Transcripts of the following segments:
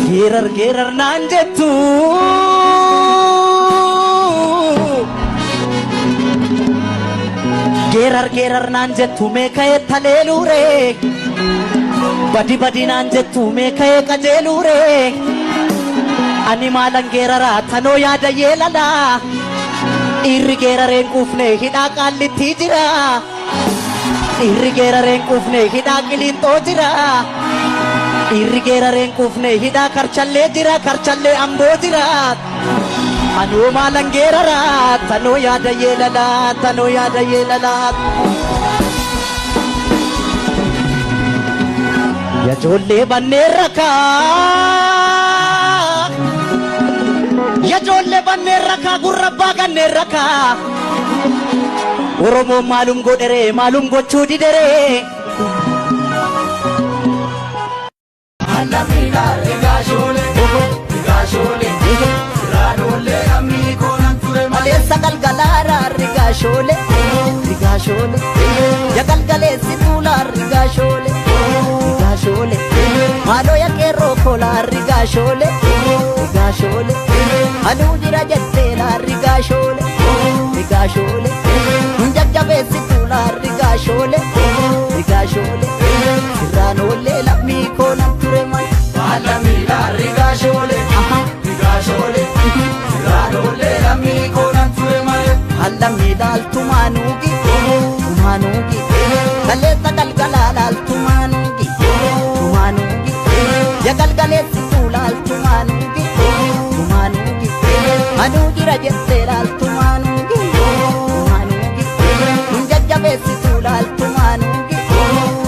Geerar geerar naan jettu Geerar geerar naan jettu mee ka'ee taleeluure Badi badi naan jettu mee ka'ee qajeeluure Ani maalan geeraraa tanoo yaada yeelalaa Dhiirri geerareen quufne hidhaa qaallitti jira Dhiirri geerareen quufne hidhaa qiliinxoo jira Dhiirri geerareen quufne hidhaa karchallee jira karchallee amboo jira Anoo maalan geeraraa tanoo yaada yeelalaa tanoo yaada yeelalaa Yajoollee banneen rakaa Yajoollee banneen rakaa gurra abbaa ganneen rakaa Oromoon maalum godheree maalum gochuu dideree Maleessa galgalaara rigaashoole rigaashoole ya galgaleessi tuulaa rigaashoole rigaashoole maaloo ya qeerroo koolaa rigaashoole rigaashoole anuu jira jetteelaa rigaashoole rigaashoole nun jajjabeessi tuulaa rigaashoole rigaashoole sirraan oollee lammii koo nan ture mal Baala miilaa rigaashoole rigaashoole sirraan oollee lammii koo nan ture malee. Allamii laaltumaanuugi tumaanuugi kaleessa galgalaa laaltumaanuugi tumaanuugi ya galgaleessi laaltumaanuugi tumaanuugi anuu jira jettee laaltumaanuugi tumaanuugi nun jajjabeessitu laaltumaanuugi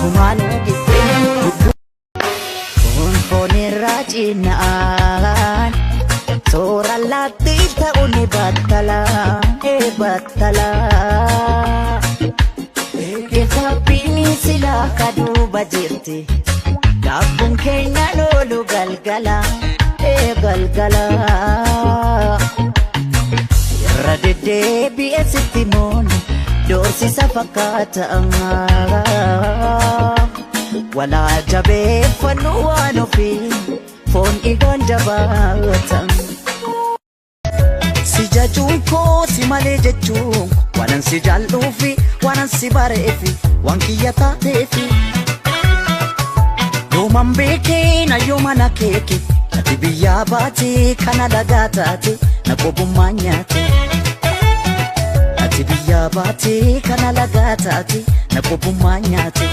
tumaanuugi. Foonirraa cinaan toora laatti ta'uu ni battala ee battala. Kitaabbiin silaa kaduuba jirti gaabbuun keenya loolu galgala ee galgala. Irra deddeebi'ee sitti mooni doorsisa fakkaata. Walaa jabeeffannu waan ofii foon dhiigaan jabaata. Si jajuun koo si malee jechuun waanan si jaalluufi waanan si bareefi waan kiyya taateefi. Yooman beekee na yooma na keeke ati biyyaa baate kana lagaa taate na qobummaa nyaate. Ati biyyaa baate kana lagaa taate na qobummaa nyaate.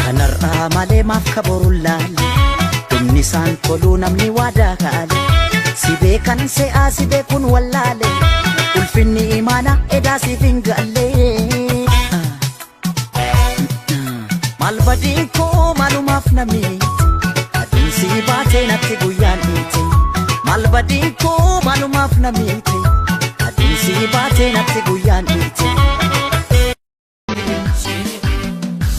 Kanarraa malee maaf kaboru laale dhumni isaan toluu namni waadaa kaale si beekan se'aa si beekuun wallaale ulfinni imaana edaa siif hin galle. Maal badiin koo maalumaaf nami aduun si baatee natti guyyaan dhiite maal badiin koo maalumaaf namiite aduun si baatee natti guyyaan dhiite.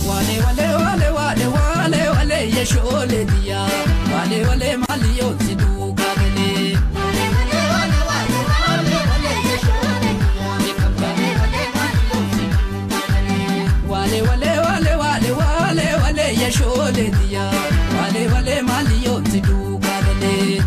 Wale wale wale wale wale wale yeshoole diya wale wale maliyo siduuka galee. Wale wale wale wale wale wale yeshoole diya wale wale maliyo siduuka galee.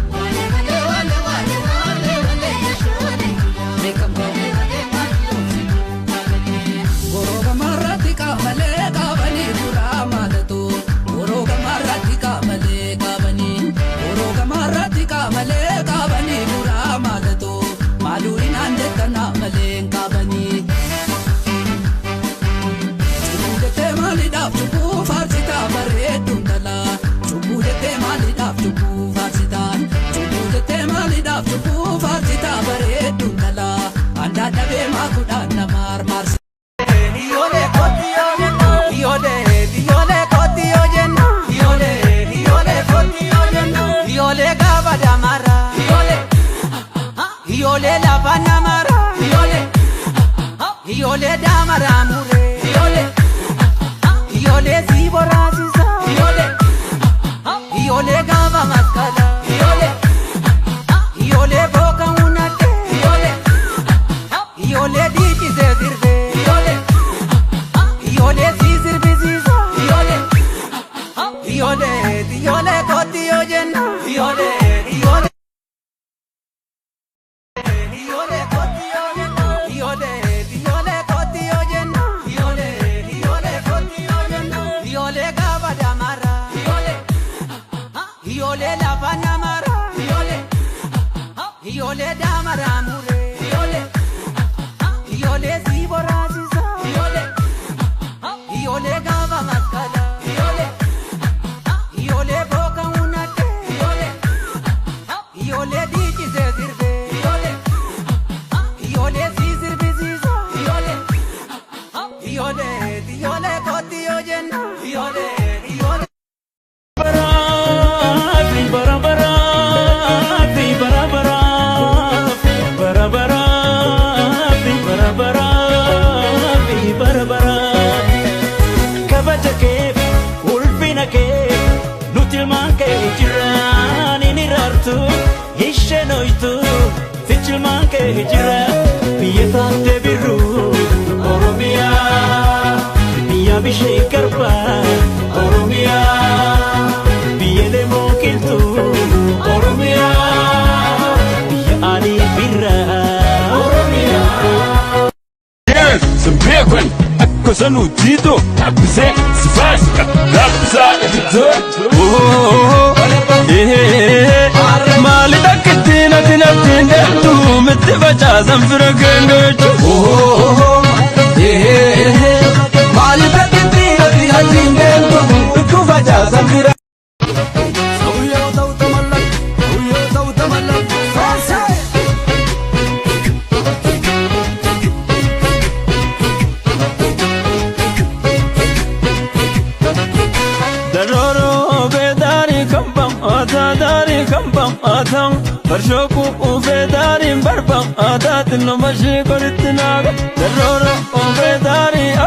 Gorooga marratti qaamalee qabanii duraa maalatu Gorooga marratti qaamalee qabanii Gorooga marratti qaamalee qabanii duraa maalatu Maaluu inaan jettana malee hin qabanii. Cubbuu jettee maaliidhaaf cubbuu faarsitaa bareedduun talaa Cubbuu jettee maaliidhaaf cubbuu faarsitaa Cubbuu jettee maaliidhaaf cubbuu faarsitaa bareedduun talaa Andaa dhabee maakudhaan nama armaarsa. Iyyoolee kooti yoo jenna iyyoolee iyyoolee kooti yoo jenna iyyoolee iyyoolee kooti yoo jenna iyyoolee gaafa damara iyyoolee iyyoolee lafa namara iyyoolee iyyoolee damara muree iyyoolee iyyoolee si boraasisa iyyoolee iyyoolee gaafa maskala iyyoolee iyyoolee booka hunate iyyoolee iyyoolee dhiichisee sirbee iyyoolee. Iyyoolee si sirbisiisa. Iyyoolee. Iyyoolee iyyoolee kooti. Iyyoolee lafa namara. Iyyoolee. Iyyoolee daamara muree. Iyyoolee. Iyyoolee si boraasisa. Iyyoolee. Iyyoolee gaafa maskala. Iyyoolee. Iyyoolee booka hunate. Iyyoolee. Iyyoolee dhiichisee sirbee. Iyyoolee. Iyyoolee si sirbisiisa. Iyyoolee. Iyyoolee iyyoolee kootti yoo jenna. Iyyoolee iyyoolee. Kabaja kee ulfina kee nuti ilmaan kee jiraan inni raartu isheen hoytu sichi ilmaan kee jira biyya taate birru Oromiyaa biyya bishee garbaa Oromiyaa biyya lemoo qilxuu Oromiyaa biyya alii birraa Oromiyaa. Sembekwen akkasanu tito tabbisee sifaasika labbisaa ititoo. Maali takkitti natti natti deemtu mitti facaasan fira geengeechu. Maali takkitti natti natti deemtu mitti facaasan fira. Daroro beedaarii kambam aadaa daarii kambam aadaan barshooku uufee barbam aadaa xinnoo mashii koritti naaga. Daroro uufee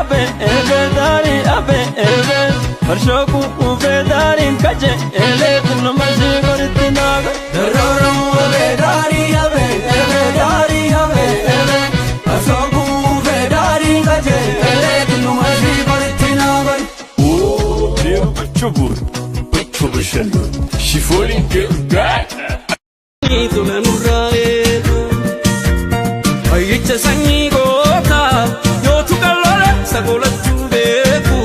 abe eebee daarii abe eebee barshooku uufee daarii kaje eelee xinnoo mashii koritti naaga. Daroro uufee daarii abe eebee daarii abe eebee barshooku uufee daarii kaje eelee xinnoo mashii koritti naaga. Ayyicha sanyii goota yootu qalloole sagoolachuu beeku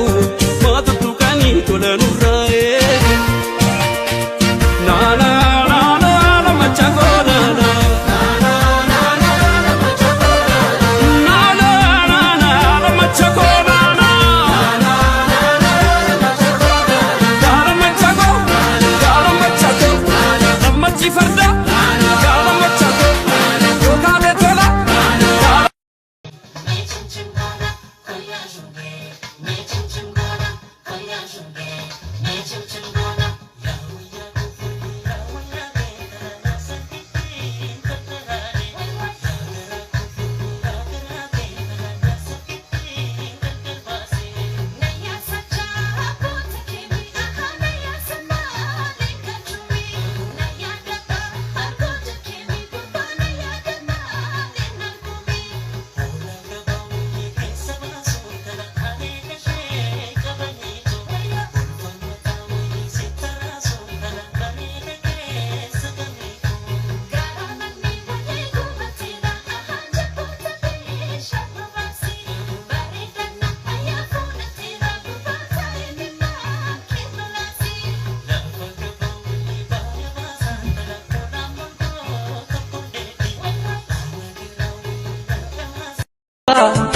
maatu tuqanii tola nurraa eegu. Naana naana nama chagoo naana. Naana naana nama chagoo naana. Gaara machagoo gaara machagoo nammachi farda gaara machagoo yookaan tola.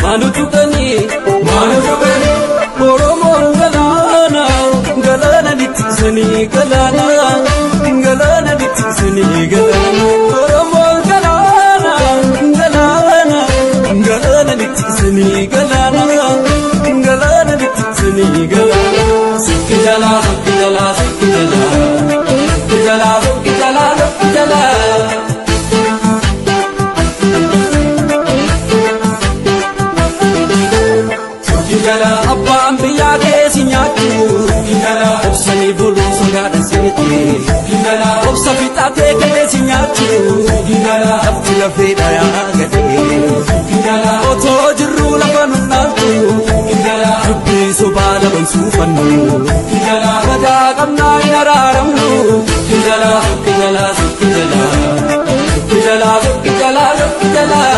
Maanu tuqanii maanu tuqanii Oromoon galaana galaana littisanii galaana galaana littisanii galaana Oromoon galaana galaana galaana littisanii galaana galaana littisanii galaana. Sukki jalaa sukki jalaa sukki jalaa sukki jalaa sukki jalaa sukki jalaa. Abbaan biyyaa keessi nyaachuu obsanii buluu sodaadha seeti obsa fixatee keessi nyaachuu lafti lafee dhayaa gadee otoo jirruu lafa nu dhaaltu dubbii sobaa laban suufannu badaa qabnaa hin araaramnu. Sukki jalaa sukki jalaa sukki jalaa sukki jalaa sukki jalaa.